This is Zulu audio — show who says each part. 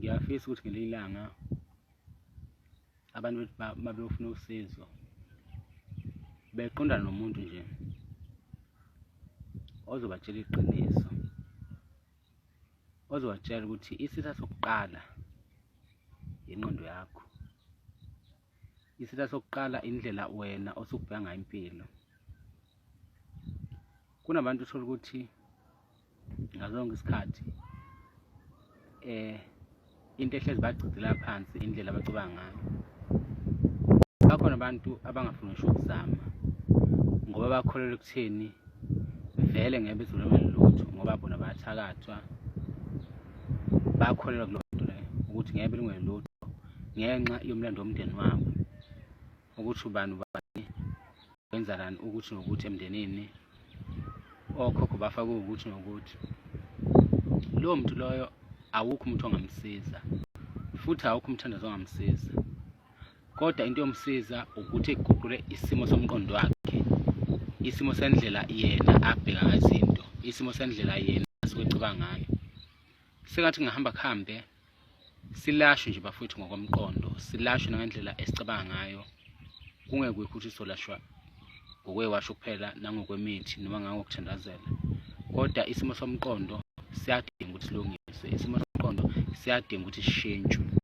Speaker 1: Ngiyafisa ukuthi ngelinye ilanga abantu bethi uma beyofuna usizo beqondana nomuntu nje ozobatshela iqiniso, ozobatshela ukuthi isitha sokuqala ingqondo yakho, isitha sokuqala indlela wena osukubheka ngayo impilo. Kunabantu uthole ukuthi ngaso sonke isikhathi into ehlezi bagcidela phansi indlela abacabanga ngayo. Bakhona abantu abangafuni ngisho ukuzama ngoba bakholelwa ekutheni vele ngeke bezolungela lutho ngoba bona bayathakathwa, bakholelwa kuleyo nto leyo ukuthi ngeke belungele lutho ngenxa yomlando womndeni wabo ukuthi ubani ubani wenzalani ukuthi nokuthi emndenini, okhokho bafakwe ukuthi nokuthi. Lowo muntu loyo awukho umuntu ongamsiza futhi awukho umthandazo ongamsiza, kodwa into yomsiza ukuthi iguqule isimo somqondo wakhe, isimo sendlela yena abheka ngayo izinto, isimo sendlela yena asuke ecabanga ngayo. Sengathi kungahamba kuhambe silashwe nje bafowethu ngokomqondo, silashwe nangendlela esicabanga ngayo, kungekho ukuthi solashwa ngokwewasho kuphela nangokwemithi noma ngangokuthandazela, kodwa isimo somqondo siyadinga ukuthi silungiswe, isimo somqondo siyadinga ukuthi sishintshwe.